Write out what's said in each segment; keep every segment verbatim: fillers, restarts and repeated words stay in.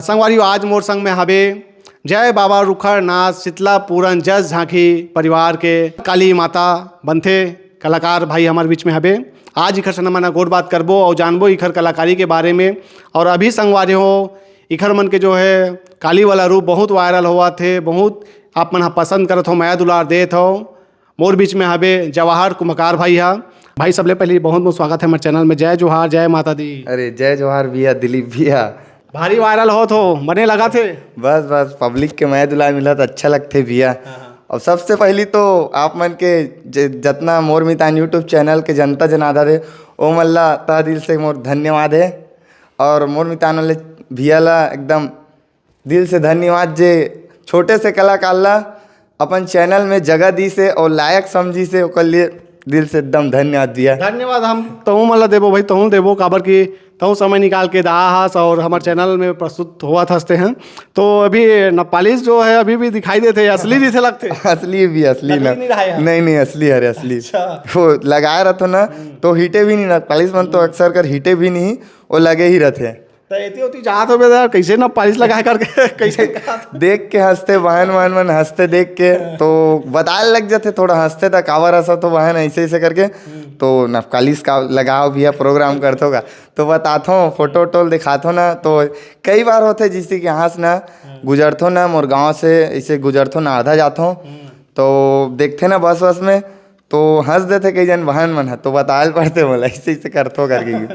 संगवारी हो, आज मोर संग में हबे जय बाबा रुखड़नाथ शीतला पूरन जस झांकी परिवार के काली माता बनथे कलाकार भाई हमर बीच में हबे। आज इखर से हमन गोठ बात करबो और जानबो इखर कलाकारी के बारे में। और अभी संगवारी हो, इखर मन के जो है काली वाला रूप बहुत वायरल होवत हे, बहुत आप मन ह पसंद करत हो, मया दुलार देत हो। मोर बीच में हबे जवाहर कुंभकार भाई हा। भाई, सबले पहले बहुत बहुत स्वागत है हमारे चैनल में। जय जोहार, जय माता दी। अरे जय जोहार भैया, दिलीप भैया। भारी वायरल होत हो, बने लगा थे। बस बस, पब्लिक के मया दुलार मिलत अच्छा लगथे भैया। और सबसे पहली तो आप मन के ज- जतना मोर मितान यूट्यूब चैनल के जनता जनार्दन हे, ओ मन ला तह दिल से मोर धन्यवाद है। और मोर मितान वाले भैया ला एकदम दिल से धन्यवाद, जे छोटे से कलाकार ला अपन चैनल में जगह दी से और लायक समझी से, ओकर लिए दिल से एकदम धन्यवाद भैया। धन्यवाद हम तहूँ मन ला देबो भाई, तहूँ देबो, काबर कि तहूँ समय निकाल के दहा हस और हमारे चैनल में प्रस्तुत होवत हसते हैं। तो अभी नपालिश जो है अभी भी दिखाई देते हैं, असली जैसे लगते हैं। असली भी, असली ना। नकली नहीं रहा है। नहीं नहीं, असली, अरे असली। अच्छा। वो लगाए रहतो ना, तो हिटे भी नहीं, नपालिश मन तो अक्सर कर हिटे भी नहीं, वो लगे ही रहते हैं। तो एती ओती जात होबे त कैसे नपालिश लगाए करके कैसे कहा? देख के हंसते बहन वहन मन हंसते देख के, तो बताए लग जाते थोड़ा हंसते, त काबर हंसा तो बहन ऐसे ऐसे करके। तो नपालिश का लगाओ भैया, प्रोग्राम करथो का, तो बताथो, फोटो वोटो दिखाथो ना। तो कई बार होथे जैसे कि हंस ना गुजरथो ना मोर गांव से, ऐसे गुजरथो ना, आधा जाथो, तो देखथे ना बस बस में, तो हंस देथे कई जन बहन मन ह, तो बताए ल पड़थे मोला, ऐसे ऐसे करथो करके।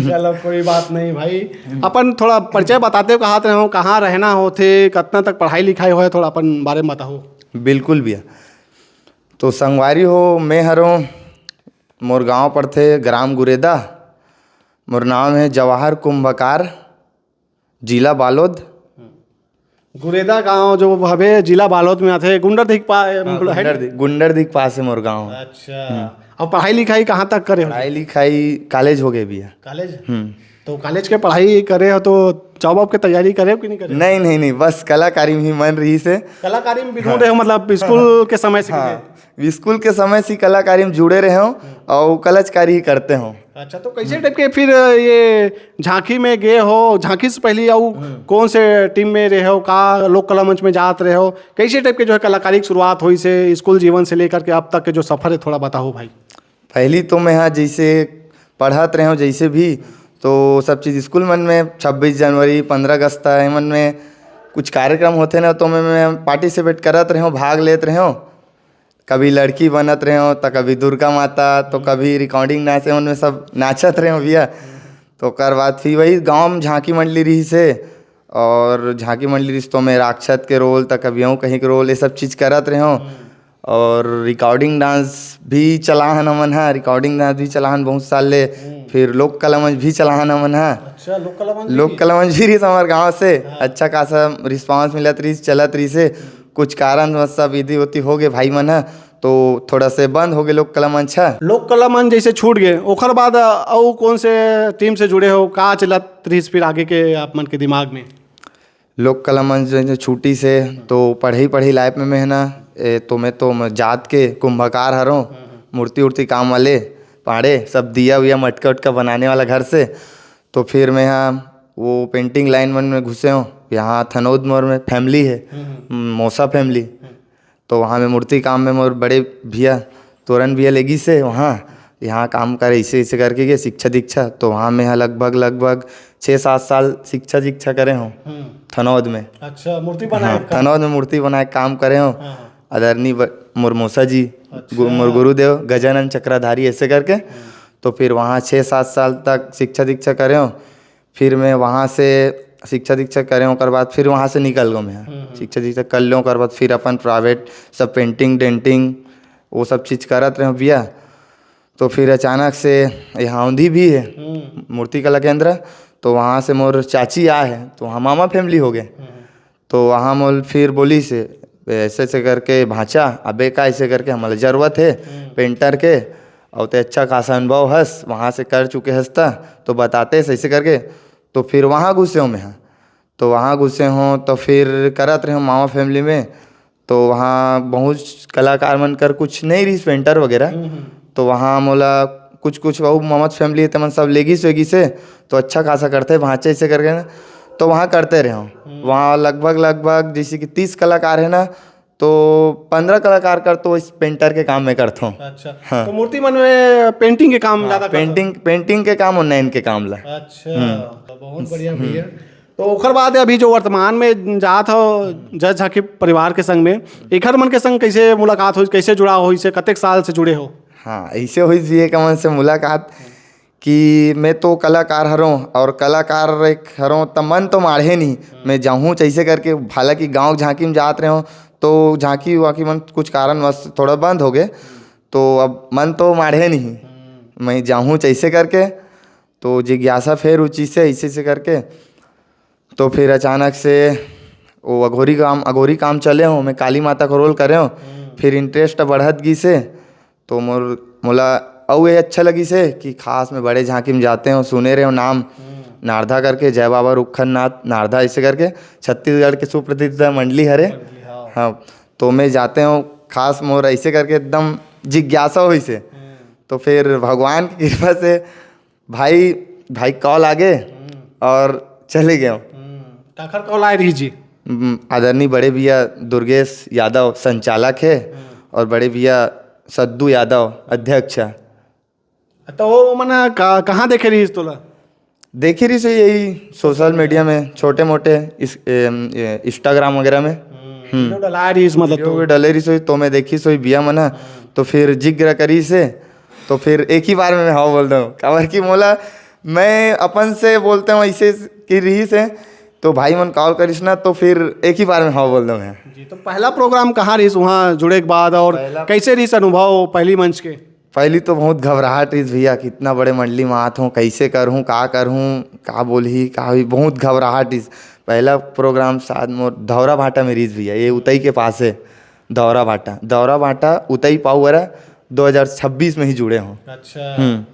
चलो, कोई बात नहीं भाई। अपन थोड़ा परिचय बताते हो, कहाँ रहो, कहाँ रहना होथे, कितना तक पढ़ाई लिखाई होए, थोड़ा अपन बारे में बताओ। बिल्कुल भैया। तो संगवारी हो, मैं हरों, मोर गांव पड़थे ग्राम गुरेदा, मोर नाम है जवाहर कुंभकार, जिला बालोद। गुरेदा गांव जो हवे, जिला बालोद में आथे, गुंडरदेही के पा-, हाँ, मतलब, है ना? गुंडरदेही, गुंडरदेही के पास है मोर गांव। अच्छा। और पढ़ाई लिखाई कहाँ तक करे हो? पढ़ाई लिखाई कॉलेज हो गए भैया। कॉलेज? हम्म। तो कॉलेज के पढ़ाई करे हो तो जॉब वॉब के तैयारी करे हो कि नहीं करे? नहीं नहीं नहीं, बस कलाकारी में ही मन रही से। कलाकारी में भी ढूंढ रहे हो, मतलब स्कूल के समय से? हाँ, स्कूल के समय से कलाकारी में जुड़े रहे हो और कलाकारी ही करते हो। अच्छा, तो कैसे टाइप के फिर ये झांकी में गए हो? झांकी से पहले अउ कौन से टीम में रहे हो, का लोक कला मंच में जात रहे हो, कैसे टाइप के जो है कलाकारी की शुरुआत हुई से स्कूल जीवन से लेकर के अब तक के जो सफर है, थोड़ा बताओ भाई। पहली तो मैं हाँ जैसे पढ़त रहे हो जैसे भी, तो सब चीज़ स्कूल मन में छब्बीस जनवरी, पंद्रह अगस्त, एमन में कुछ कार्यक्रम होते ना, तो मैं, मैं पार्टिसिपेट करत रहे हो, भाग लेत रहे हो। कभी लड़की बनत रहे हो, तो कभी दुर्गा माता, तो कभी रिकॉर्डिंग नाच, एमन में सब नाचत रहे हो भैया। तो ओकर बाद फिर वही गांव में झांकी मंडली रही से, और झांकी मंडली रही से तो मैं राक्षस के रोल, तो कभी हूँ कहीं के रोल, ये सब चीज़ करत रहे हो। और रिकॉर्डिंग डांस भी चलाहन हमन हा, रिकॉर्डिंग डांस भी चलाहन बहुत साल ले। फिर लोक कला मंच भी चलाहन हमन हा। अच्छा, लोक कला मंच लोक कला मंच भी रही हमारे गाँव से। अच्छा खासा रिस्पांस मिलत रही, चलत रही से। कुछ कारण सब विधि होती हो गए भाई मन हा, तो थोड़ा से बंद हो गए लोक कला मंच हा। लोक कला मंच जैसे छूट गए, ओकर बाद अउ कौन से टीम से जुड़े हो, का चलत रही फिर आगे के आप मन के दिमाग में? लोक कला मंच जो छूटी से, तो पढ़ई पढ़ई लाइफ में मैं है ना, ए, तो मैं तो मैं जात के कुंभकार हरों, मूर्ति उर्ति काम वाले, पाड़े सब दिया विया मटका उटका बनाने वाला घर से। तो फिर मैं यहाँ वो पेंटिंग लाइन मन में घुसे हूँ। यहाँ थनौद मोर में फैमिली है, मौसा फैमिली। तो वहाँ मैं मूर्ति काम में मोर बड़े भैया तोरन भैया लेगी से वहाँ, यहाँ काम करे ऐसे ऐसे करके के शिक्षा दीक्षा। तो वहाँ मैं यहाँ लगभग लगभग छः सात साल शिक्षा दीक्षा करे हूँ थनौद में। अच्छा, मूर्ति बनाए हाँ, का? थनौद में मूर्ति बनाए काम करे हूँ। हाँ, हाँ। आदरणीय ब- मोर मौसा जी, अच्छा। गु- मोर गुरुदेव गजानन चक्रधारी ऐसे करके। तो फिर वहाँ छः सात साल तक शिक्षा दीक्षा करे हूँ। फिर मैं वहाँ से शिक्षा दीक्षा करे हूँ, ओकर बाद फिर वहाँ से निकल गो मैं। शिक्षा दीक्षा कर लो, ओकर बाद फिर अपन प्राइवेट सब पेंटिंग डेंटिंग वो सब चीज़ करत रहे भैया। तो फिर अचानक से यहाँ औंधी भी है मूर्ति कला केंद्र, तो वहाँ से मोर चाची आए है, तो वहाँ मामा फैमिली हो गए। तो वहाँ मोल फिर बोली से ऐसे ऐसे करके भांचा, अबे का ऐसे करके हमारे जरूरत है पेंटर के, और ते अच्छा खासा अनुभव हस, वहाँ से कर चुके हस त, तो बताते से ऐसे करके। तो फिर वहाँ घुसे हूँ मैं, तो वहाँ घुसे हूँ तो फिर करत रहे हूँ मामा फैमिली में। तो वहाँ बहुत कलाकार मन कर कुछ नहीं रही पेंटर वगैरह। तो वहाँ मोला कुछ कुछ वो ममत फैमिली है, तेमन सब लेगी स्वेगी से, तो अच्छा खासा करते भांचे ऐसे करके ना। तो वहाँ करते रहे हूँ। वहाँ लगभग, लगभग जैसे कि तीस कलाकार है ना, तो पंद्रह कलाकार कर तो इस पेंटर के काम में करता हूँ। अच्छा। हाँ। तो मूर्ति मन में पेंटिंग के काम हाँ, ज्यादा करत हो? पेंटिंग, पेंटिंग के काम और नैन के काम ला। अच्छा, हम्म। तो बहुत बढ़िया भैया। तो ओकर बाद अभी जो वर्तमान में जात हो जज झांकी परिवार के संग में, एखर मन के संग कैसे मुलाकात होइस, कैसे जुड़ाव होइस, कतेक साल से जुड़े हो? हाँ, ऐसे होइस भैया मन से मुलाकात कि मैं तो कलाकार हरों और कलाकार एक हरों, त मन तो माढ़े नहीं। मैं जाहूँ जैसे करके, हालांकि गाँव झांकी में जात रहे हूँ, तो झांकी वाकी मन कुछ कारणवश थोड़ा बंद हो गए, तो अब मन तो माढ़े नहीं, मैं जाहूँ जैसे करके। तो जिज्ञासा फिर उची से ऐसे से करके, तो फिर अचानक से वो अघोरी काम, अघोरी काम चले हो, मैं काली माता को रोल करे हो। फिर इंटरेस्ट बढ़त गिसे, तो मोर, मोला अउ ये अच्छा लगिसे कि खास में बड़े झांकी में जाते हो, सुने रहे हो नाम नारदा करके, जय बाबा रुखनाथ नारदा ऐसे करके, छत्तीसगढ़ के सुप्रसिद्ध मंडली हरे। हाँ। हाँ, तो मैं जाते हो, खास मोर ऐसे करके एकदम जिज्ञासा होइसे। तो फिर भगवान की कृपा से भाई, भाई कॉल आ गए और चले गए। काखर कॉल आए रही जी? हम्म, आदरणीय बड़े भैया दुर्गेश यादव संचालक है और बड़े भैया सद्दू यादव अध्यक्ष है। तो वो मन का, कहाँ देखे रही तोला? देखे रही से यही सोशल मीडिया में, छोटे मोटे इस, ए, ए, इंस्टाग्राम वगैरह में। हम्म। वीडियो डला रही इस मतलब वीडियो तो। भी डले रही सोई, तो मैं देखी सोई बिया मना, तो फिर जिक्र करी से, तो फिर एक ही बार में हाँ बोल दो, काबर कि मोला, मैं अपन से बोलते हूँ ऐसे कि रही से, तो भाई मन कॉल करिस ना, तो फिर एक ही बार में हाँ बोल दो मैं। जी, तो पहला प्रोग्राम कहाँ रहीस वहाँ जुड़े के बाद, और पहला कैसे रहीस अनुभव पहली मंच के? पहली तो बहुत घबराहट रहीस भैया, कि इतना बड़े मंडली में आत हूँ, कैसे करहूँ, का करहूँ, का बोलही, का होही, बहुत घबराहट रहीस। पहला प्रोग्राम शायद मोर धौरा भाटा में रहीस भैया, ये उतई के पास है धौरा भाटा। धौरा भाटा उतई पाऊ वाला दो हज़ार छब्बीस में ही जुड़े हूँ। अच्छा। हम्म।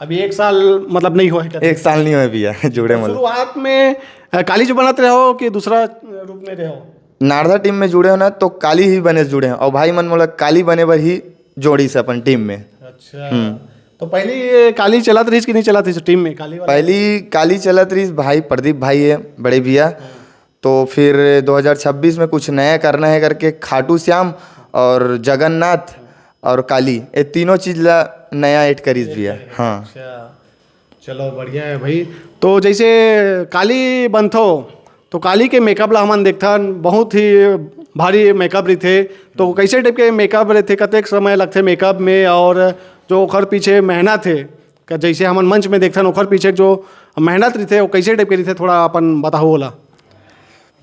अभी एक साल मतलब नहीं होए करके? एक साल नहीं होए भैया जुड़े तो मतलब। शुरुआत में, अ, काली जो बनत रहे हो कि दूसरा रूप में रहे हो? नारदा टीम में जुड़े हो ना, तो काली ही बने से जुड़े हो, और भाई मन मोला काली बने बर ही जोड़िस अपन टीम में। अच्छा। हम्म। तो पहली ये काली चलत रहीस कि नहीं चलत रहीस टीम में, काली वाला? पहली काली चलत रहीस, भाई प्रदीप भाई है, बड़े भैया। तो फिर दो हज़ार छब्बीस में कुछ नया करना है करके खाटू श्याम और जगन्नाथ और काली, ये तीनों चीज ला नया ऐड करिस भैया। हाँ। अच्छा, चलो बढ़िया है भाई। तो जैसे काली बनथो, तो काली के मेकअप ला हमन देखथन, बहुत ही भारी मेकअप रहिथे। तो कैसे टाइप के मेकअप रहिथे, कतेक समय लगथे मेकअप में, और जो ओखर पीछे मेहनत है, का जैसे हमन मंच में देखथन, ओखर पीछे जो मेहनत रहिथे, वो कैसे टाइप के रहिथे, थोड़ा अपन बताओ ओला।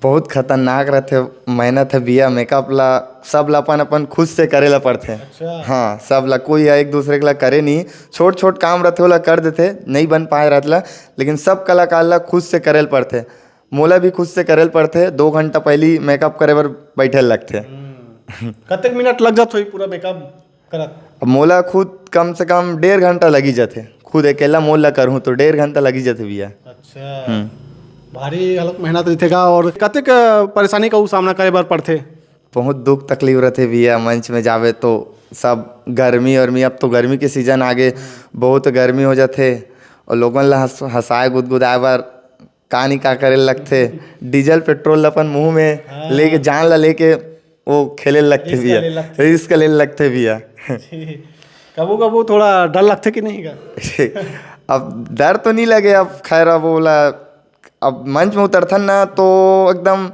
बहुत खतरनाक रहिथे, मेहनत है भैया। मेकअप ला, सब ला अपन, अपन खुद से करे ला पड़थे। अच्छा। हाँ, सब ला, कोई एक दूसरे के ला करे नहीं। छोट छोट काम रहिथे, ओला कर देथे, नहीं बन पाए रहत ला, लेकिन सब कलाकार ला खुद से करे ला पड़थे। मोला भी खुद से करे ला पड़थे, दो घंटा पहली मेकअप करे बर बैठे ला लगथे। हम्म। कतेक मिनट लग जात होही पूरा मेकअप करत? अब मोला खुद कम से कम डेढ़ घंटा लगी जाथे, खुद अकेला मोला करहूँ तो डेढ़ घंटा लगी जाथे भैया। अच्छा। हम्म। भारी घलोक मेहनत रहिथे का, और कतेक, अ, परेशानी का सामना करे बर पड़थे? बहुत दुख तकलीफ रहिथे भैया, मंच में जावे तो सब गर्मी वर्मी, अब तो गर्मी के सीजन आ गे, बहुत गर्मी हो जाथे, और लोगन ला हंस-, हंसाए गुदगुदाए बर का नी का करे लगथे, डीजल पेट्रोल अपन मुंह में हाँ। लेके, जान ला लेके वो खेले लगथे रिस्क भैया, ले लगथे। रिस्क ले लगथे भैया। कबो कबो थोड़ा डर लगथे कि नहीं का? अब डर तो नहीं लगे, अब खैर, अब ओला, अब मंच में उतरथन ना, तो एकदम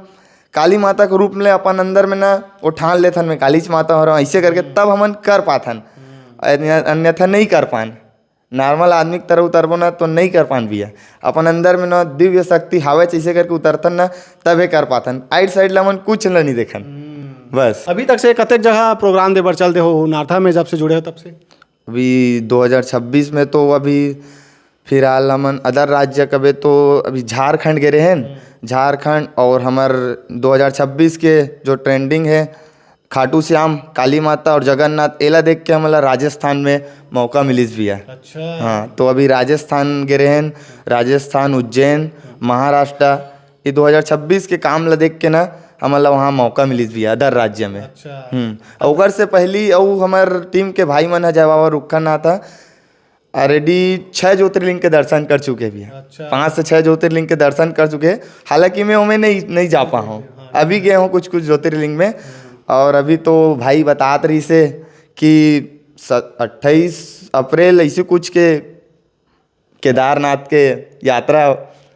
काली माता के रूप में अपन अंदर में ना वो ठान लेथन, मैं कालीच माता हो रहा हूँ, ऐसे करके तब हमन कर पाथन, अन्य-, अन्यथा नहीं कर पान। नॉर्मल आदमी की तरह उतरबो ना, तो नहीं कर पान भैया। अपन अंदर में ना दिव्य शक्ति हावे, जैसे करके उतरथन ना, तबे कर पाथन। आइड साइड ला हमन कुछ ला नहीं देखन। बस। अभी तक से कतेक जगह प्रोग्राम दे बर चल दे हो नारदा में, जब से जुड़े हो तब से? अभी दो हज़ार छब्बीस में तो अभी फिलहाल हमन अदर राज्य कबे तो अभी झारखंड गे रहे हैं। झारखंड, और हमर दो हज़ार छब्बीस के जो ट्रेंडिंग है, खाटू श्याम, काली माता और जगन्नाथ, एला देख के हमला राजस्थान में मौका मिलिस भैया। अच्छा। हाँ, तो अभी राजस्थान गे रहेन, राजस्थान, उज्जैन, महाराष्ट्र, ये दो हज़ार छब्बीस के काम ला देख के ना, हमला वहाँ मौका मिलिस भैया, अदर राज्य में। अच्छा। हम्म। और ओकर से पहली, अउ हमर टीम के भाई मन ह, जय बाबा रुखनाथ ह, ऑलरेडी छः ज्योतिर्लिंग के दर्शन कर चुके भी हैं। अच्छा। पाँच से छः ज्योतिर्लिंग के दर्शन कर चुके हैं। हालांकि मैं ओमे नहीं नहीं जा पाया हूँ। हाँ। अभी गए हूँ कुछ कुछ ज्योतिर्लिंग में। और अभी तो भाई बतात रही से कि अट्ठाईस अप्रैल ऐसे कुछ के केदारनाथ के यात्रा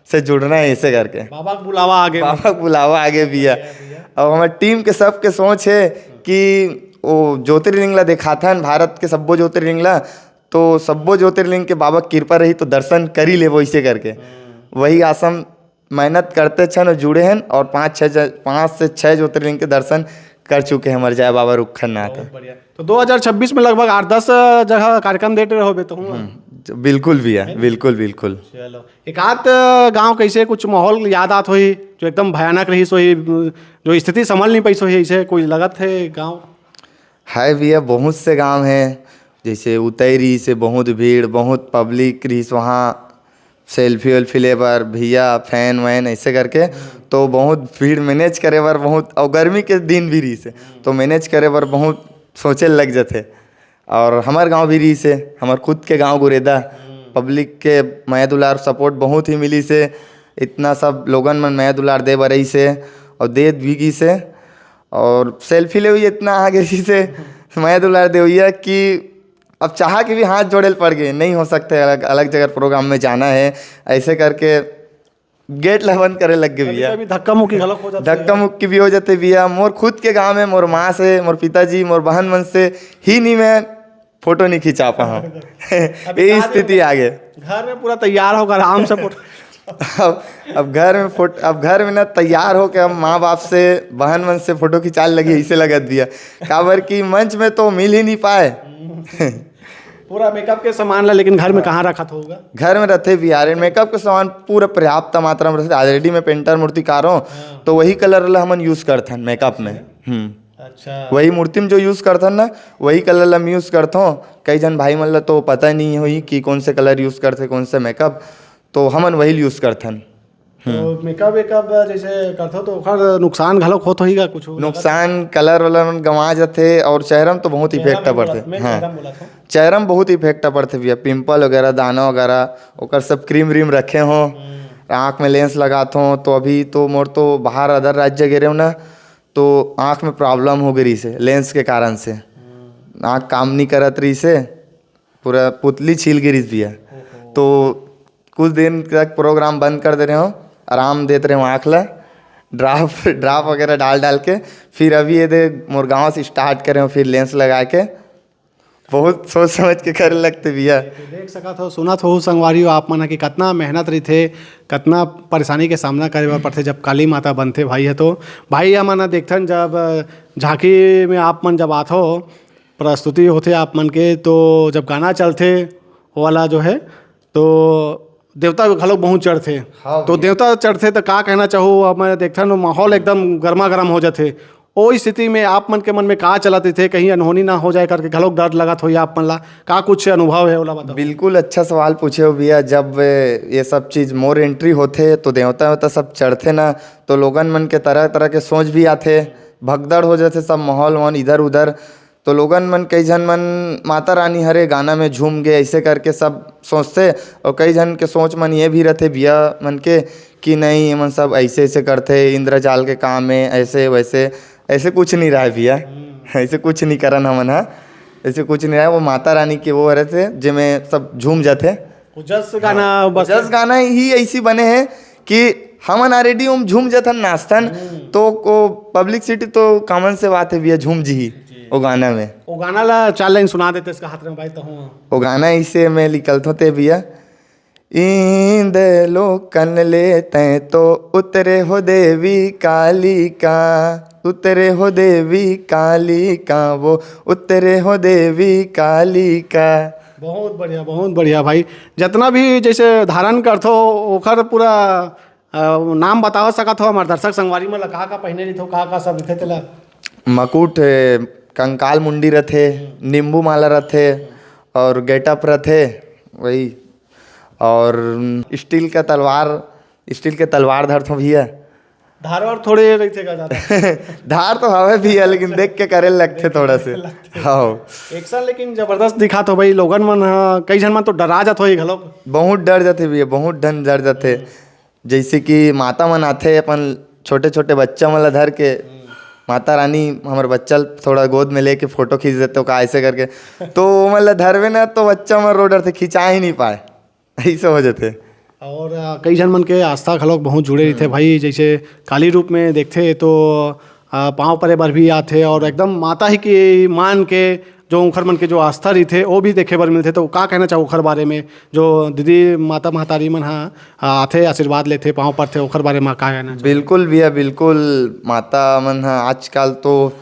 से जुड़ना है, ऐसे करके। बाबा का बुलावा आगे। बाबा का बुलावा आगे भी है। अब हमारे टीम के सबके सोच है कि वो ज्योतिर्लिंग ला दिखाथन, भारत के सब्बो ज्योतिर्लिंग ला, तो सब्बो ज्योतिर्लिंग के बाबा के कृपा रही तो दर्शन कर ही लेबो, ऐसे करके। वही आसम मेहनत करते छन और जुड़े हैं और पाँच छः ज-, पाँच से छः ज्योतिर्लिंग के दर्शन कर चुके हैं हमारे जय बाबा रुखनाथ। बहुत बढ़िया। तो दो हज़ार छब्बीस में लगभग आठ दस जगह कार्यक्रम दे रहे होबे तो हुआ। हम्म, ज-, बिल्कुल भी है, है ना? बिल्कुल, बिल्कुल। चलो, एक आध गांव कैसे कुछ माहौल याद आत होही, जो एकदम भयानक रही सोही, जो स्थिति संभल नहीं पाई सोही, ऐसे कोई लगत है गांव? है भैया, बहुत से गांव हैं, जैसे उतई रही से बहुत भीड़, बहुत पब्लिक रही से वहाँ सेल्फी वेल्फी ले बर, भैया, फैन वैन ऐसे करके, तो बहुत भीड़ मैनेज करे बर बहुत, और गर्मी के दिन भी रही से, तो मैनेज करे बर बहुत सोचे लग जाते। और हमार गांव भी रही से, हमार खुद के गांव गुरेदा, पब्लिक के मया दुलार सपोर्ट बहुत ही मिली से, इतना सब लोगन मन मया दुलार दे बर रही से और दे भी गी से। और सेल्फी ले हुई इतना आगे रही से मया दुलार दे हुई है कि अब चाह के भी हाथ जोड़े ल पड़ गए, नहीं हो सकते, अलग अलग जगह प्रोग्राम में जाना है, ऐसे करके गेट ला बंद करे लग गए भैया। कभी धक्का मुक्की घलोक हो जाते हैं। धक्का मुक्की भी हो जाते भैया। मोर खुद के गांव में मोर माँ से, मोर पिताजी, मोर बहन मन से ही नहीं मैं फोटो नहीं खिंचा पाऊँ। अभी ये कहाँ स्थिति आ गए। घर में पूरा तैयार होकर आराम से फोटो अब अब घर में फोटो, अब घर में ना तैयार होके अब माँ बाप से, बहन मन से फोटो खिंचाने लगी, ऐसे लगत भैया। काबर कि मंच में तो मिल ही नहीं पाए। पूरा मेकअप के सामान ला लेकिन घर में कहाँ रखत होगा? घर में रहते भी यार, मेकअप के सामान पूरा पर्याप्त मात्रा में रहते। ऑलरेडी मैं पेंटर मूर्तिकार हूँ, हाँ। तो वही कलर ला हमन यूज करथन मेकअप में। हम्म। अच्छा। वही मूर्ति में जो यूज करथन ना, वही कलर ला हम यूज करथों। कई झन भाई मन ला तो पता नहीं होही कि कौन से कलर यूज करथे, कौन से मेकअप, तो हमन वही यूज करथन। तो मेकअप वेकअप जैसे करथो तो ओखर नुकसान घलोक होत होही का कुछ? नुकसान, कलर वलर मन गंवा जाथे और चेहरा में तो बहुत चेहरा इफेक्ट में पड़थे। बोलत, मैं हाँ। चेहरा में बोलत हूँ। चेहरा में बहुत इफेक्ट पड़थे भैया, पिंपल वगैरह, दाना वगैरह, ओकर सब क्रीम व्रीम रखे हों। हम्म। आँख में लेंस लगात हों, तो अभी तो मोर तो बाहर अदर राज्य गे रहेंव ना, तो आँख में प्रॉब्लम हो गई रही से लेंस के कारण से। हम्म। आँख काम नहीं करत रही से, पूरा पुतली छील गिरिस भैया। ओहो। तो कुछ दिन तक प्रोग्राम बंद कर दे रहे हो, आराम देते रहे हो आँख ला, ड्रॉप ड्रॉप वगैरह डाल डाल के। फिर अभी ये दे मोर गाँव से स्टार्ट करे हो, फिर लेंस लगा के बहुत सोच समझ के करे लगते भैया। तो देख सकत हो, सुनत हो संगवारी हो आप मन ह कि कतना मेहनत रहिथे, कतना परेशानी के सामना करे बर पड़थे जब काली माता बनथे भाई ह। तो भाई हमन ह देखथन जब झांकी में आप मन जब आथो, प्रस्तुति होथे आप मन के, तो जब गाना चलथे वो वाला जो है, तो देवता घलोक बहुत चढ़थे। हाँ तो भैया। देवता चढ़थे तो का कहना चाहू, अब मैं देखथन वो माहौल एकदम गर्मा गर्म हो जाथे। ओ स्थिति में आप मन के मन में का चलत रहिथे, कहीं अनहोनी ना हो जाए करके घलोक डर लगत होही आप मन ला, का कुछ अनुभव है ओला बताओ। बिल्कुल अच्छा सवाल पूछे हो भैया। जब ये सब चीज़ मोर एंट्री होथे तो देवता वेवता सब चढ़थे ना, तो लोगन मन के तरह तरह के सोच भी आथे, भगदड़ हो जाथे सब माहौल वाहौल इधर उधर। तो लोगन मन, कई झन मन माता रानी हरे गाना में झूम गे, ऐसे करके सब सोचथे। और कई झन के सोच मन ये भी रहथे भैया मन के कि नहीं, एमन सब ऐसे ऐसे करथे, इंद्रजाल के काम है, ऐसे वैसे। ऐसे कुछ नहीं रहा है भैया। हम्म। ऐसे कुछ नहीं करन हमन हा, ऐसे कुछ नहीं रहा है। वो माता रानी के वो रहथे जेमे सब झूम जाथे। वो जस गाना हाँ, बस जस गाना ही ऐसी बने है कि हमन ऑलरेडी हम झूम जथन, नाचथन, हम्म। तो को पब्लिसिटी तो कॉमन से बात है भैया, झूम जी ही जी। वो गाना में। वो गाना ला चार लाइन सुना देते इसका हाथ में भाई, तो हूँ। वो गाना इसे मैं निकलत होते भैया, "इंद लोकन ले तैं तो उतरे हो देवी कालिका, उतरे हो देवी कालिका, वो उतरे हो देवी कालिका।" बहुत बढ़िया, बहुत बढ़िया भाई। जितना भी जैसे धारण करथो, ओखर पूरा अ, नाम बतावा सकत हो हमार दर्शक संगवारी मन ला, का का पहिने रहिथो, का का सब रहिथे तेला? मकुट है, कंकाल मुंडी रथे, नींबू माला रथे और गेटअप रथे, वही। और स्टील का तलवार, स्टील के तलवार धरथो भैया। धार वार थोड़े रहिथे का ज्यादा? धार तो हवे भी है, लेकिन देख के करे लगथे थोड़ा से। लगथे। हाँ। एक्शन लेकिन जबरदस्त दिखात हो भाई, लोगन मन ह, कई झन मन तो डरा जात होही घलो। बहुत डर जाथे भैया, बहुत झन डर जाथे। जैसे कि माता मन आथे अपन छोटे-छोटे बच्चा मन ला धर के, हम्म। माता रानी हमर बच्चा ल थोड़ा गोद में लेके फोटो खींच देथे का ऐसे करके, तो ओमन ला धरबे ना तो बच्चा मन रो डरथे, खिंचा ही नहीं पाए, ऐसे हो जाथे। और, अ, कई झन मन के आस्था घलोक बहुत जुड़े रहिथे हम्म। भाई, जैसे काली रूप में देखथे तो, अ, पाँव परे बर भी आथे और एकदम माता ही की मान के जो उखर मन के जो आस्था रहिथे, वो भी देखे बर मिलथे। तो का कहना चाहो उखर बारे में, जो दीदी माता महतारी मन ह, अ, आथे, आशीर्वाद लेथे, पाँव परथे, ओखर बारे में का कहना चाहो? बिल्कुल भैया, बिल्कुल। माता मन ह आजकल तो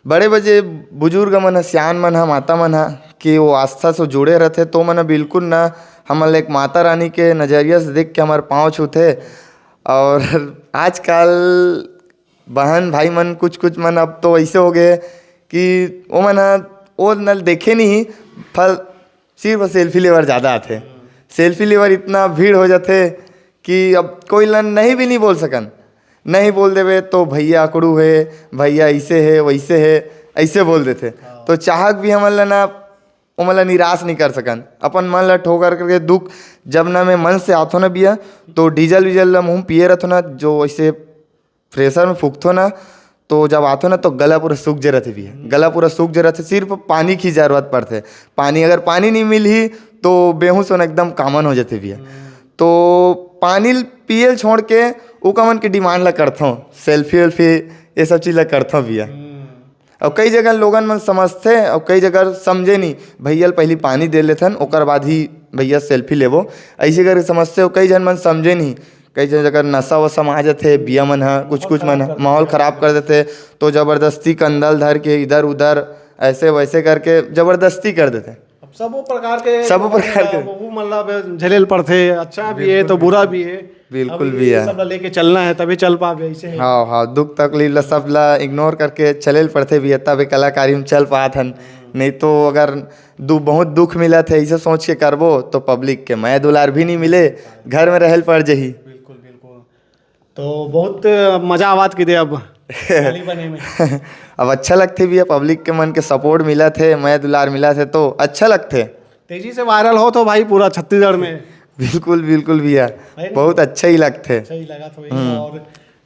बड़े बजे बुजुर्ग मन ह, सियान मन ह, माता मन ह, कि वो आस्था से जुड़े रथे, तो मन ह बिल्कुल ना हमन ल एक माता रानी के नजरिया से देख के हमर पाँव छूथे। और आजकल बहन भाई मन, कुछ कुछ मन अब तो ऐसे हो गए कि वो मन ह वो नल देखे नहीं, फल सिर्फ सेल्फी लेबर ज़्यादा आथे। सेल्फी लेबर इतना भीड़ हो जाथे कि अब कोई ला नहीं भी नहीं बोल सकन। नहीं बोल देवे तो भैया अकड़ू है, भैया ऐसे है, वैसे है, ऐसे बोल देथे। हाँ। तो चाहक भी हमन ला ना, ओमन ला निराश नहीं कर सकन। अपन मन ला ठोकर करके दुख, जब ना मैं मन से आथो ना भैया, तो डीजल वीजल ला मुँह पिए रहथो ना, जो ऐसे फ्रेशर में फूकथो ना, तो जब आथो ना, तो गला पूरा सूख जे रहथे भैया। गला पूरा सूख जे रहथे, सिर्फ पानी की जरूरत पड़थे। पानी, अगर पानी नहीं मिलही, तो बेहोश होना एकदम कॉमन हो जाथे भैया। तो पानी पियल छोड़ के ओका मन के डिमांड ला करथो, सेल्फी वेल्फी, ये सब चीज़ ला करथो भैया। और कई जगह लोगन मन समझथे और कई जगह समझे नहीं, भैया ल पहली पानी दे लेथन, ओकर बाद ही भैया सेल्फी लेबो, ऐसे करके समझथे। और कई झन मन समझे नहीं, कई झन जगह नशा वशा में आ जाथे, बिया मन ह, कुछ कुछ मन ह, माहौल खराब कर देथे, तो जबरदस्ती कंदल धर के इधर उधर ऐसे वैसे करके जबरदस्ती कर देथे। अब सबो प्रकार के सबो प्रकार के। वो मतलब झेले ल पड़थे, अच्छा भी है तो बुरा भी है। बिल्कुल अब भी ये है। सब ला लेके चलना है तभी चल पाबे, ऐसे है। हाँ, हाँ, दुख तकलीफ ला सब ला इग्नोर करके चले ल पड़थे भी है, तब ये कलाकारी में चल पात हन। नहीं तो अगर दु-, बहुत दुख मिलत है, ऐसे सोच के करबो तो पब्लिक के मया दुलार भी नहीं मिले, घर में रहे ल पड़ जही। बिल्कुल, बिल्कुल। तो बहुत मजा आवत कि दे अब गाली बने में। अब अच्छा लगथे भैया, पब्लिक के मन के सपोर्ट मिलत हे, मया दुलार मिलत हे तो अच्छा लगथे। तेजी से वायरल होत हो भाई पूरा छत्तीसगढ़ में। बिल्कुल, बिल्कुल भैया, है ना? बहुत अच्छा ही लगथे। अच्छा ही लगत हो। हम्म। और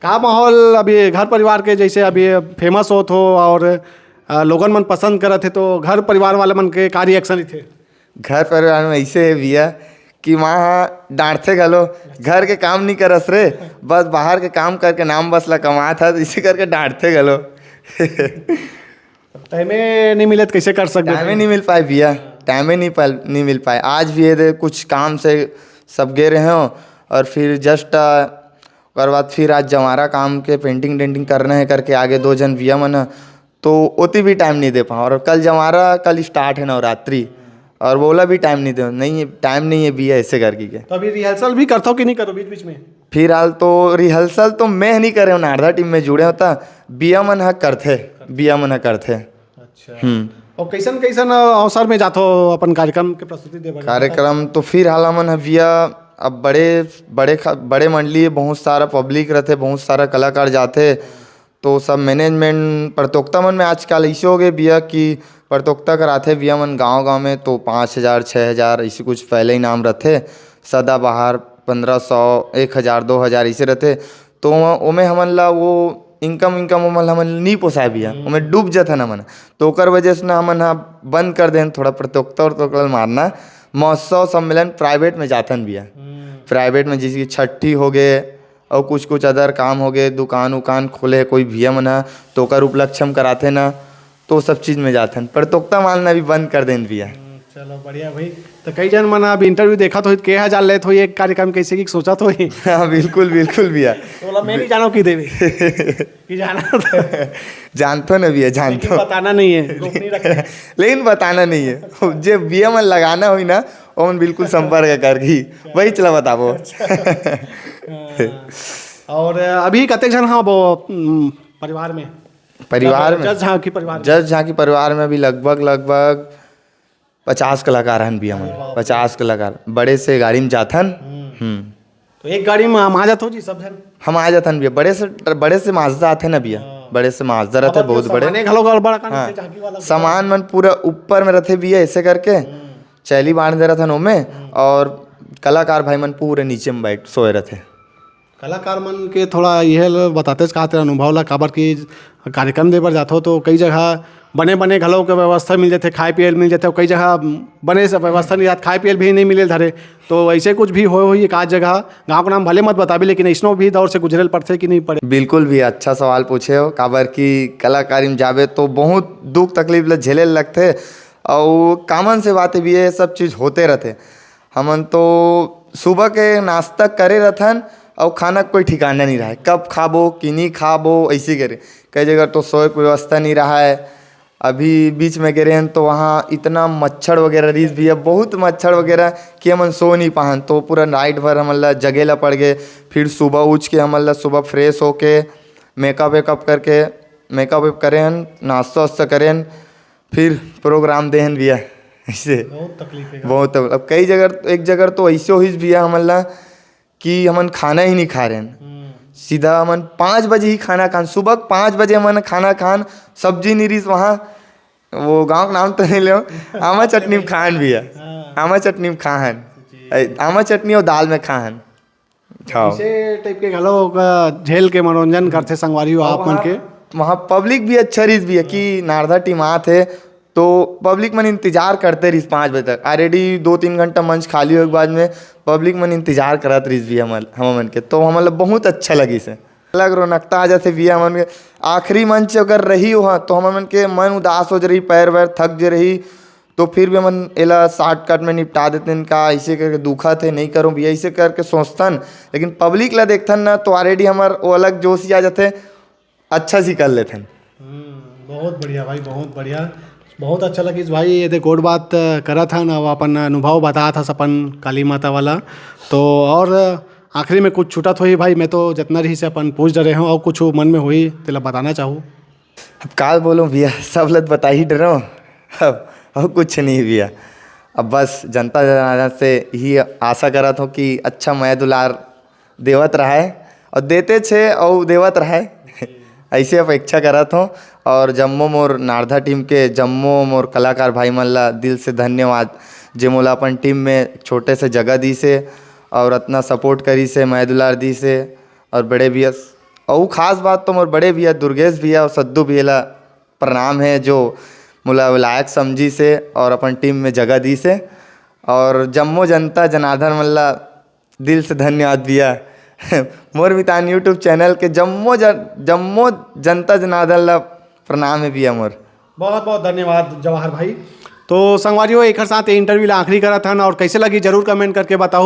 का माहौल अभी घर परिवार के, जैसे अभी फेमस होत हो और, अ, लोगन मन पसंद करत हे, तो घर परिवार वाले मन के का रिएक्शन रहिथे? घर परिवार में ऐसे है भैया कि माँ ह डांटथे घलो, "घर के काम नहीं करस रे, बस बाहर के काम करके नाम बस ला कमात हस", इसे करके डांटथे घलो। टाइमे नहीं मिले तो कैसे कर सकबे? टाइमे नहीं मिल पाए भैया, टाइमे नहीं पल-, नहीं मिल पाए। आज भी ये दे कुछ काम से सब गे रहे हो और फिर जस्ट, आ, ओकर बाद फिर आज जवारा काम के पेंटिंग टेंटिंग करना है करके आगे दो जन भैया मन ह, तो ओती भी टाइम नहीं दे पाओ। और कल जवारा, कल स्टार्ट है नवरात्रि, और बोला भी टाइम नहीं दे, नहीं है, टाइम नहीं है भैया, ऐसे करके के। तो अभी रिहर्सल भी करथो कि नहीं करो बीच बीच में? फिलहाल तो रिहर्सल तो मैं नहीं करे हूँ, नारदा टीम में जुड़े होता, बिया मन ह करथे, बिया मन ह करथे। अच्छा। हम्म। और कैसन कैसन अवसर में जाथो अपन कार्यक्रम के प्रस्तुति देवे? कार्यक्रम तो फिलहाल हमन ह भैया, अब बड़े, बड़े ख-, बड़े मंडली, बहुत सारा पब्लिक रहथे, बहुत सारा कलाकार जाथे, तो सब मैनेजमेंट प्रतियोगिता मन में आजकल ऐसे हो गए भैया कि प्रतियोगिता कराथे भैया मन गांव-गांव में, तो पाँच हज़ार, छः हज़ार ऐसे कुछ पहले इनाम रहथे, सदाबहार पन्द्रह सौ, एक हज़ार, दो हज़ार ऐसे रहथे। तो ओमा-, ओमे हमन ला वो इनकम, इनकम ओमन ला हमन नी पोसाय भैया, हम्म। ओमे डूब जथन हमन। तो ओकर वजह से ना हमन ह बंद कर देन थोड़ा प्रतियोगिता और तो मारना। महोत्सव सम्मेलन प्राइवेट में जाथन भैया। हम्म। प्राइवेट में जैसे कि छट्ठी हो गए, और कुछ कुछ अदर काम हो गए, दुकान उकान खोले कोई भैया मन ह, तो ओकर उपलक्ष्य में कराथे ना, तो सब चीज में जाथन। प्रतियोगिता मानना भी बंद कर देन भैया। हम्म, चलो बढ़िया भाई। तो कई जन मन अब इंटरव्यू देखत होही, के हजार लेत होही एक कार्यक्रम कैसे की सोचत होही। हाँ, बिल्कुल, बिल्कुल भैया। तो बोला, मैं नहीं जानो कि देवे। कि जाना जानथो ना भैया, लेकिन जानथो। बताना नहीं है, गोपनीय रखना है। लेकिन बताना नहीं है। जे भैया मन लगाना होही ना, ओमन बिल्कुल संपर्क करही, वही चला बताबो। अच्छा। हाँ। और अभी कतेक झन हाँ वो, उम, परिवार में? परिवार में? जज झांकी परिवार में? जज झांकी परिवार में अभी लगभग, लगभग पचास कलाकार हन भैया मन। अरे बाप रे। पचास कलाकार। बड़े से गाड़ी में जाथन। हम्म। हम्म। तो एक गाड़ी में हम आ जात हो जी, सब झन? हम आ जाथन भैया, बड़े से, बड़े से माजदा आथे ना भैया, हाँ। बड़े से माजदा रहते, काबर के बहुत बड़े। सामाने घलो गड़बड़ अकन हाँ। रहिथे, झांकी वाला। सामान मन पूरा ऊपर में रहते भैया, ऐसे करके हम्म। चैली बांध दे रहथन ओमे, हम्म। और कलाकार भाई मन पूरे नीचे में बैठ सोए रहते। कलाकार मन के थोड़ा यह ल-, बतातेच का तेरा अनुभव ला, काबर कि कार्यक्रम दे बर जाथो तो कई जगह बने बने घलो के व्यवस्था मिल जाथे, खाए पिए ल मिल जाथे, कई जगह बने से व्यवस्था नहीं रहत, खाए पिए ल भी नहीं मिले धरे। तो ऐसे कुछ भी हो होही एक आध जगह, गाँव का नाम भले मत बताबे, लेकिन ऐसनो भी दौर से गुजरे ल पड़थे कि नहीं पड़े? बिल्कुल भी अच्छा सवाल पूछे हो, काबर कि कलाकारी में जाबे तो बहुत दुख तकलीफ ल झेले ल लगथे, और common से बात है भी, ये सब चीज़ होते रहथे। हमन तो सुबह के नाश्ता करे रहथन, और खाना कोई ठिकाना नहीं रहे, कब खाबो कि नहीं खाबो, ऐसे करे। कई जगह तो सोए के व्यवस्था नहीं रहा है। अभी बीच में गे रहेन तो वहाँ इतना मच्छर वगैरह रहिस भैया, बहुत मच्छर वगैरह कि हमन सो नहीं पाहन, तो पूरा night भर हमन ला जगे ला पड़ गए। फिर सुबह उठ के हमन ला सुबह fresh होके makeup वेकअप करके, makeup वेकअप करे हन, नाश्ता वास्ता करे हन, फिर program दे हन भैया। ऐसे बहुत तकलीफ है। बहुत तकलीफ। अब कई जगह, एक जगह तो ऐसे होइस भैया हमन ला कि हमन खाना ही नहीं खा रहे हन। हम्म। सीधा हमन पाँच बजे ही खाना खान, सुबह पाँच बजे हमन खाना खान, सब्जी नहीं रहिस वहाँ, वो गाँव का नाम तो नहीं ले, आमा चटनी में खान भैया। हाँ। आमा चटनी में खाहन। जी। ए, आमा चटनी और दाल में खाहन। हाँ। इसे type के घलो का झेल के मनोरंजन करथे संगवारी हो और आप मन वहाँ, के। वहाँ public भी अच्छा रहिस भैया कि नारदा team आत हे, तो public मन इंतजार करते रहिस पाँच बजे तक। Already दो तीन घंटा मंच खाली होए के बाद में public मन इंतजार करत रहिस भैया हमन, हमन मन के, तो हमन ला बहुत अच्छा लगिस हे। अलग रौनकता आ जाथे भैया हमन के। आखिरी मंच अगर रही वहाँ, तो हमन मन के मन उदास हो जा रही, पैर वैर थक जे रही, तो फिर भी हमन एला shortcut में निपटा देतेन, का ऐसे करके दुखत हे, नहीं करूँ भैया, ऐसे करके सोचथन। लेकिन public ला देखथन ना, तो already हमर वो अलग जोश ही आ जाथे, अच्छा से कर लेथन। हम्म, बहुत बढ़िया भाई, बहुत बढ़िया, बहुत अच्छा लगिस भाई। ये दे गोठ बात करत हन, अब अपन अनुभव बतात हस अपन काली माता वाला। तो और आखिरी में कुछ छूटत होही भाई, मैं तो जितना रही से अपन पूछ डरे हूँ, और कुछ मन में होही तेला बताना चाहूँ। अब का बोलूं भैया, सब लत बता ही डरो। अब, अब कुछ नहीं भैया, अब बस जनता जनार्दन से ही आशा करत हो कि अच्छा मया दुलार देवत रहे, और देते छे और देवत रहे। ऐसे अपेक्षा करत हो। और जम्मो मोर नारदा team के जम्मो मोर कलाकार भाई मन ला दिल से धन्यवाद, जे मोला अपन team में छोटे से जगह दी से और अतना support करी से, मया दुलार दी से। और बड़े भैया, और खास बात तो मोर बड़े भैया दुर्गेश भैया और सद्दू भैया ला प्रणाम है, जो मोला लायक समझी से और अपन team में जगह दी से। और जम्मो जनता जनार्दन मन ला दिल से धन्यवाद भैया। मोर मितान YouTube channel के जम्मो जन, जम्मो जनता जनार्दन ला प्रणाम है भैया मोर। बहुत बहुत धन्यवाद जवाहर भाई। तो संगवारी हो, एक साथ ये interview ला आखिरी करत हन, और कैसे लगी जरूर comment करके बताओ।